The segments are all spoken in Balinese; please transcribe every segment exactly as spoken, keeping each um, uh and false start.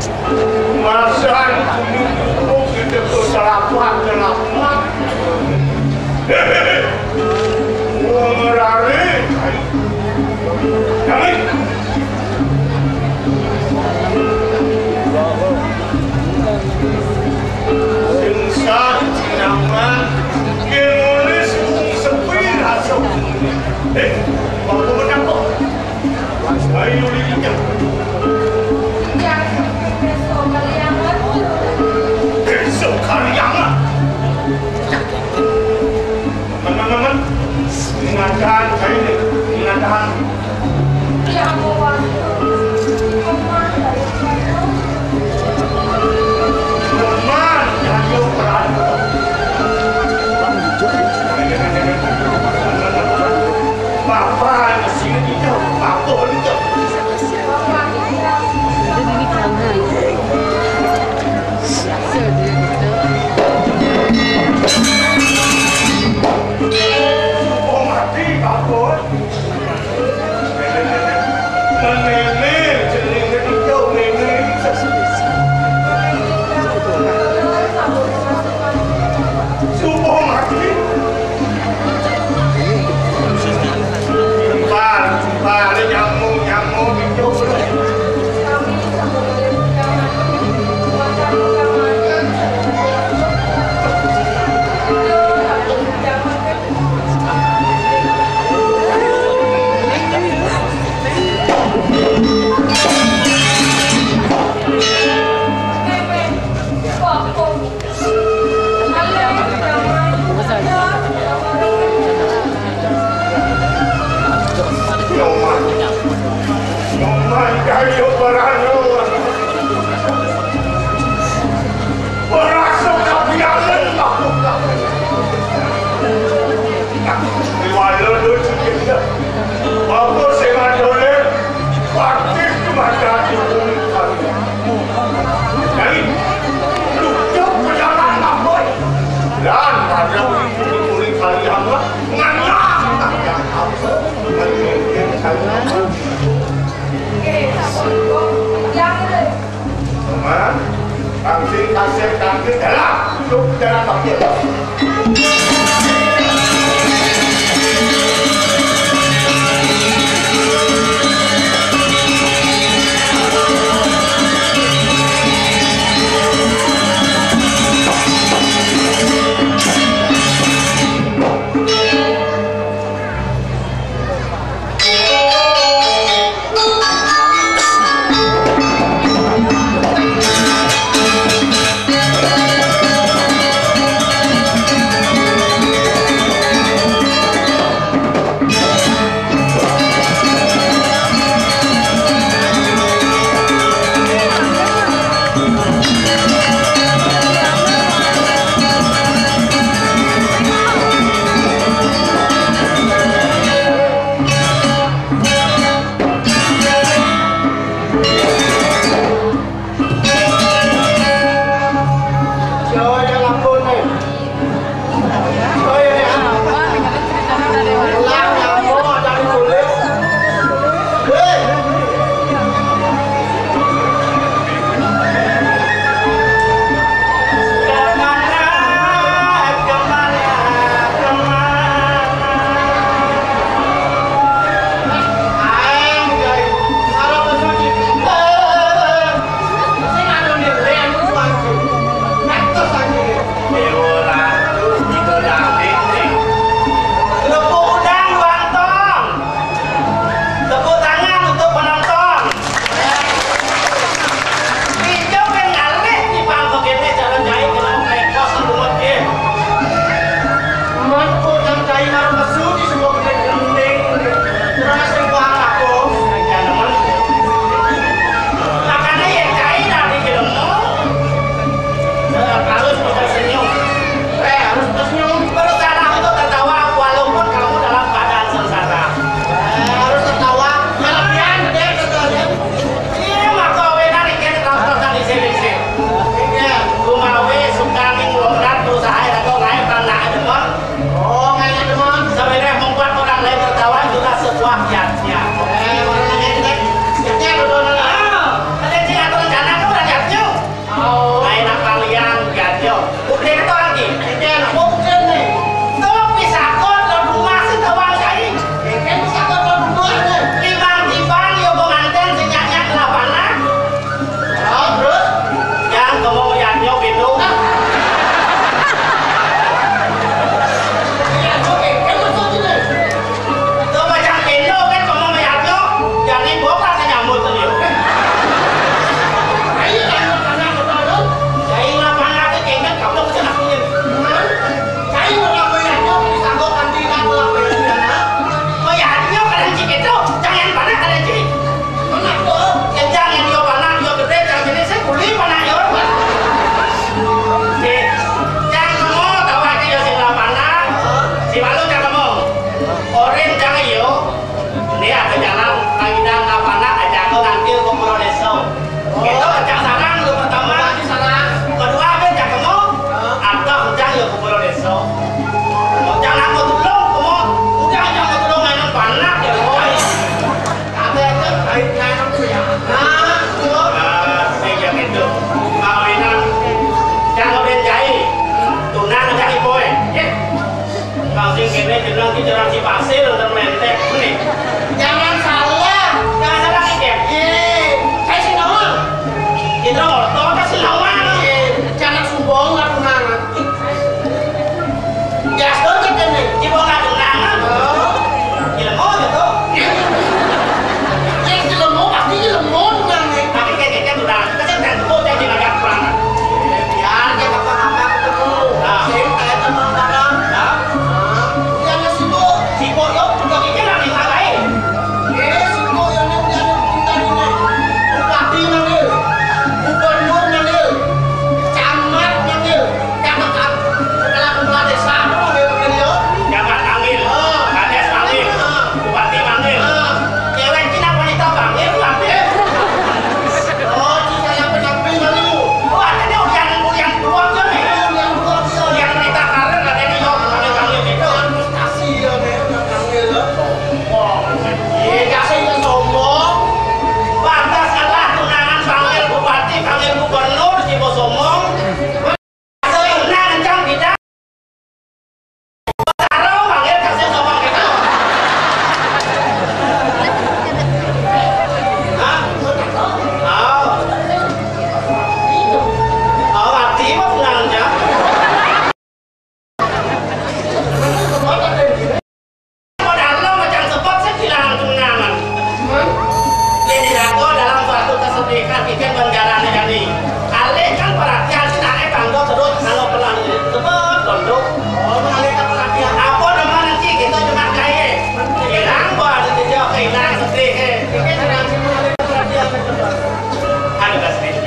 Masan kudu kita ku selapat, selamat. Wong rare. Kami. Sing sah cinangan, kemone sing sepi rasa. Eh, apa menapa? Ayo, Lili. Yang besok kaliangan. Besok kaliangan. Teman-teman, ingatan saya ini, ingatan. Ya, Bapak. Teman, ya, yuk, berani. Bapak, sini, Bapak, Bapak. Subuh mati. Bal, bal, nyamuk, nyamuk, hijau. Apa sing adole? Pati mati kulit kalian. Jadi, lucu pejalan lapor. Dan pada kulit kalian lah. Nganyang. Teman, kami kasih kami dalam. Yuk, dalam kami. Jalan Cipasil, termentek, nih. Jangan salah. Jangan salah, nih, Ken. Iya. Saya sing nawang. Kita orto, kita sing nawang. Iya. Jangan sombong, aku mangan. Ya, sudah, Ken, nih. Cibonga tunangan. Oh. Ilmu gitu. Iya. Yang ilmu pasti ilmu tunangan. Tapi kayak gitu udah, kita kan tuh jadi agak kurang. Biar dia apa-apa ketemu. Nah. Sing kayak teman barang. Nah. Dia nggak sibuk. Sibuk, yuk, udah kita nggak minta lain. Eh, sibuk yang ini, yang ini, kita ini. Bupati manggil. Gubernur manggil. Camat manggil. Camat, kepala, kepala desa apa manggil, manggil, yuk? Camat manggil. Oh. Kades manggil. Oh. Bupati manggil. Oh. Cewek Cina wanita panggil, panggil. Oh, Cina yang penyamping kali. Oh, ada nih ulian, ulian dua tuh nih. Ulian dua tuh. Ulian berita karir ada nih, yo, kami panggil gitu. Yang frustasi ya, nih, yang panggil. Oh, iya, kasih yang sombong. Pantas kalah tunangan panggil bupati, panggil gubernur, si bos sombong. Nah, kencang kita. Taruh, panggil kasih ngomong gitu. Hah? Oh. Oh, mati mah tunangannya. Padahal lo macam sebab saya kehilangan tunangan. Jadi aku dalam suatu kesedihan, pikir bendara nih. Alihkan perhatian si naik tangga terus kalau pelan sebab tunduk. Oh, mengalihkan perhatian. Apa nama nanti kita cuma kaya? Hilang buat dia kehilangan sedih. Ini sedang mengalihkan perhatian. Anu, sedih.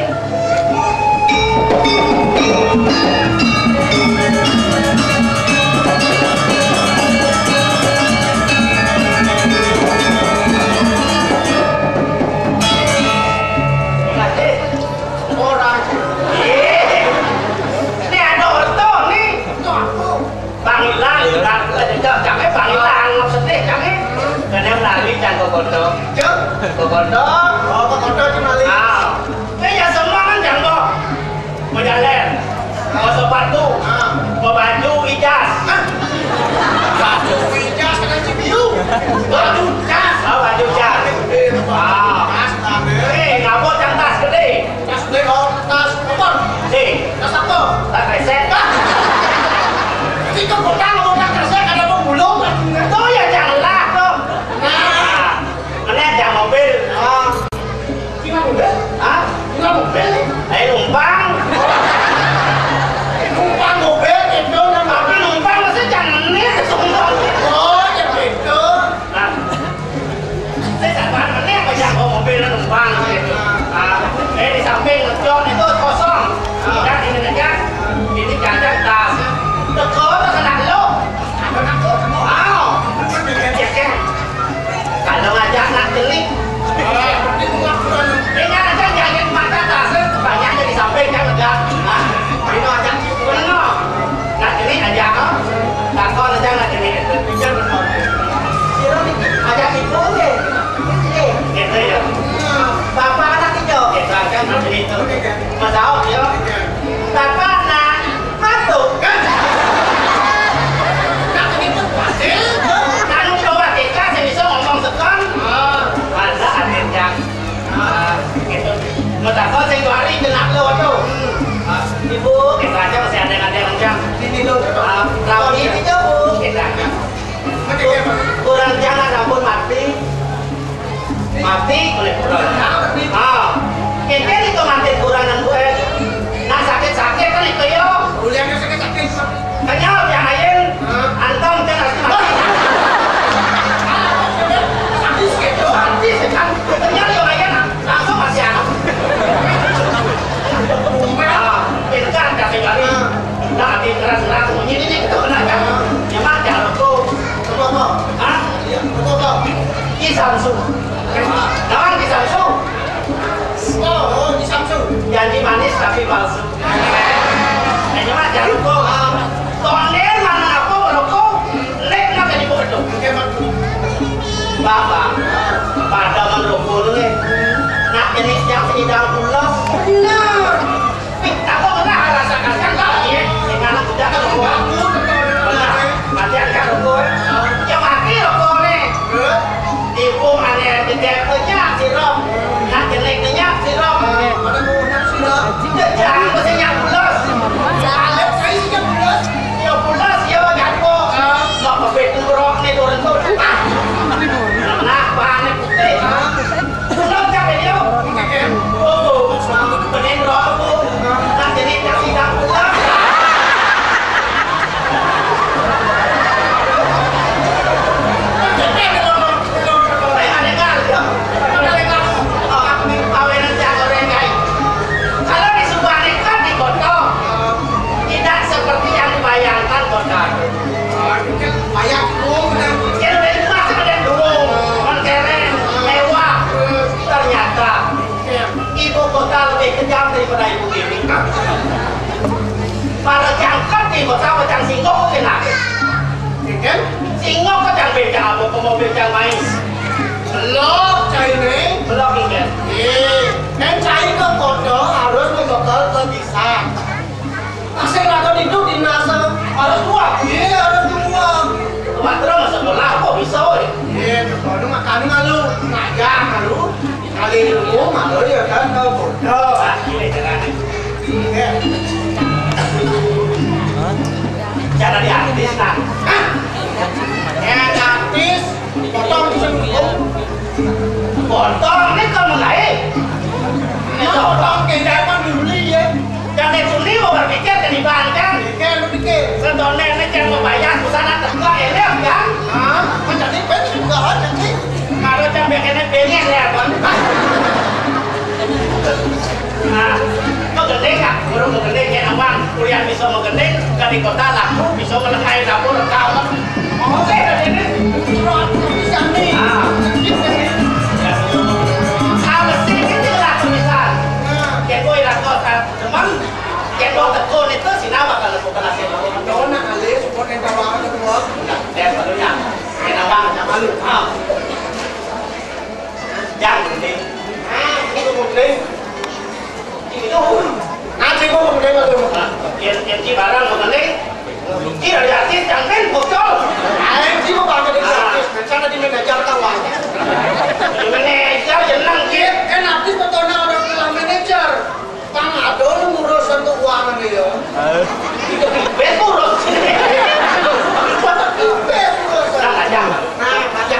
Orang. Ini ada orto nih. Itu aku. Bang Ilang, Bang Ilang, jangan Bang Ilang, sedih jangan. Kena melari jangan ke kodok. Cuk. Ke kodok. Oh, ke kodok di Mali. Ah. Ini ya semua kan jangan kok. Mau jalan. Mau sepatu. Ah. Mau baju ijas. Hah? Baju ijas kena cibiu. Baju jas. Oh, baju jas. Eh, tempat. Ah. Jas, nah, eh. Eh, ngapa jangan tas gede? Tas gede, oh, tas apa? Sing. Tas apa? Tas kresek. Ah. Itu bocah, bocah kresek, ada pemulung. Itu ya janganlah tuh. Nah. Mana ada mobil? Ah. Kira mobil? Hah? Kira mobil? Eh, numpang. Eh, numpang mobil, itu namanya. Tapi numpang mesti jangan ini, sumpah. Oh, ya gitu. Nah, saya tak paham, ini apa yang bawa mobil numpang gitu. Ah, eh, di samping ngejok itu kosong. Udah, ini aja. Ini jajan tas. Teko, teko nak lo. Wow. Cek, cek. Kalau ngajak nak jelik. Ini aja jajan mata tas. Banyaknya di samping kan lega. Nah, ini aja. Benar. Nak jelik aja, oh. Takon aja nak jelik itu. Aja gitu deh. Gitu ya. Bapak anak hijau. Gitu aja nak jelik itu. Mas Ahok ya. Bapak nak masuk. Kan? Nak begitu pasti. Kan coba kita sing bisa ngomong sekon. Ada akhirnya. Ah, gitu. Mau takon sing dua hari jenak lo tuh. Ah, Ibu, kita aja masih ada yang ada yang jam. Ini lo. Ah, rawi ini tuh, Bu. Kita aja. Kurang jangan ampun mati. Mati oleh kurang. Ah. Kene itu mati kurang nang gue. Nah, sakit-sakit kan itu yo. Kuliahnya sakit-sakit. Kenyal yang lain. Antum kan harus mati. Habis gitu. Habis kan. Kenyal yang lain langsung masih anak. Ah, pintar kasih kali. Nah, di keras-keras bunyi ini gitu, nah, kan? Ya, Mak, jangan lupa. Apa, apa? Hah? Iya, apa, apa? Ki Samsu. Lawan Ki Samsu. Oh, oh, Ki Samsu. Janji manis tapi palsu. Ya, Mak, jangan lupa. Tondel mana aku, aku. Lek, nak jadi bodoh. Oke, Mak. Bapak, pada mendukung nih. Nak jenis yang sedang pulas. Benar. Aku pernah rasakan kan, Pak, ya? Dengan anak muda kan, Pak. Pernah. Mati kan, Pak, ya? Pada ibu ini. Pada jangkep nih, mau tahu jang singkong mungkin lah. Kan? Singkong kan jang becak apa, mau becak mais. Belum, cai ini. Belum, iya. Eh, kan cai ke kodo harus membekel ke bisa. Masih ada hidup di nasa, harus tua. Iya, harus tua. Tua terus masa bola, kok bisa, woi? Iya, betul. Lu makan malu, ngajak malu. Kali lu malu ya kan, kau bodoh. Ah, ini jangan. Iya. Cara di artis, nah. Hah? Ya, artis, potong singkong. Potong, ini kalau mulai. Ini potong, kayak zaman dulu ya. Jangan dulu mau berpikir ke dibankan. Pikir, lu pikir. Sentone ini jangan membayar, busana teko, enak kan? Hah? Menjadi pet juga ada sih. Kalau jam bikinnya pengen ya, Bang. Nah, mau gede nggak? Baru mau gede, ya, Abang. Kuliah bisa mau gede, dari kota laku, bisa melekai dapur, rekaman. Oke, dari ini. Surat, bisa nih. Ah. Apa sih, ini laku bisa. Nah. Ya, gue laku, ah, teman. Ya, gue tekun itu, si nama kalau bukan hasil. Dona, alis, bukan yang bawa ke gua. Nah, ya, baru nyampe. Ya, Abang, sama lu. Ah. Yang penting. Ah, itu penting. Itu. Nanti gua penting atau bukan? Yang, yang ci barang mengenai. Iya, ya, ci jangan bocor. Ayo, ci mau pakai di artis. Rencana di manajer tahu aja. Di manajer, jenang, ci. Kan artis fotonya orang bilang manajer. Bang, ada lu ngurus untuk uang nih ya. Itu bebas ngurus. Bebas ngurus. Nah, aja. Nah, aja.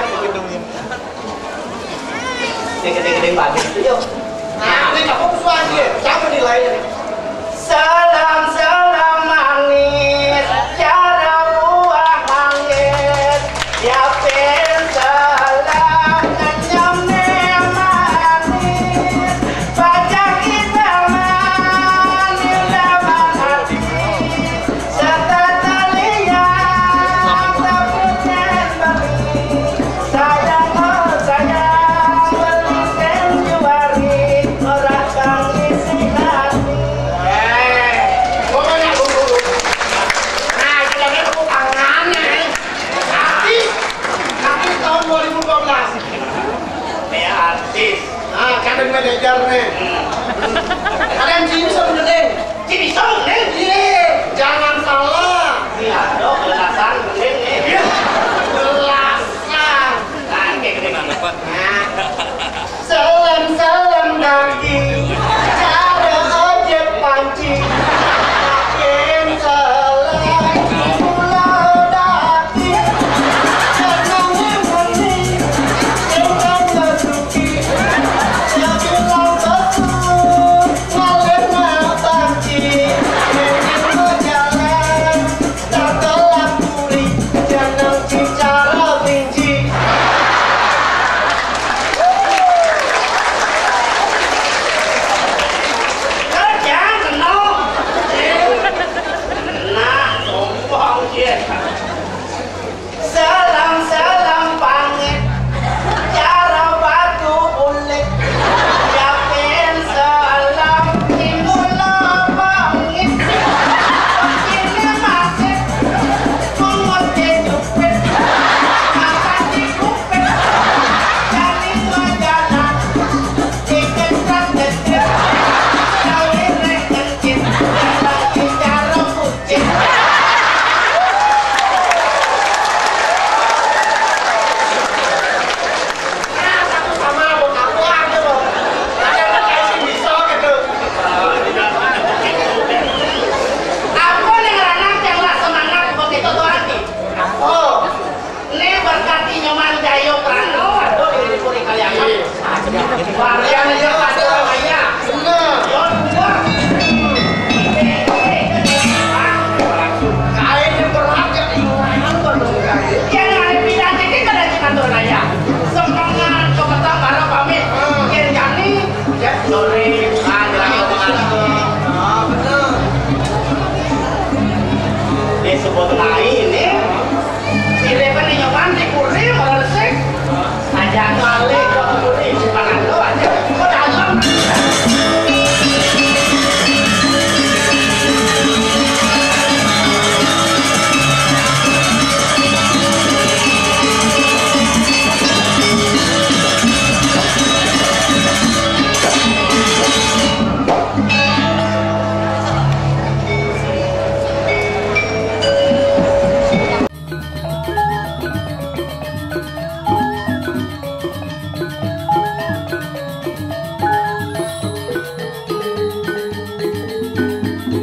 Gede-gede banget itu, yo. Nah, ini aku pesuan dia. Siapa nilainya? Salam, salam manis, cara buah manggis. Siapin salam, senyumnya manis. Pajak idaman, idaman hati. Serta talian, tak punya beli. Sayang, oh sayang, beli sen juari, orang bang isi hati. Eh, gua banyak dulu. Nah, kita lihat tepuk tangannya, eh. Artis, artis tahun dua ribu dua belas. Ya, artis. Nah, kan ada manajer nih. Ada yang sini sama gede. Ci bisa, Neng? Iya, jangan salah. Iya.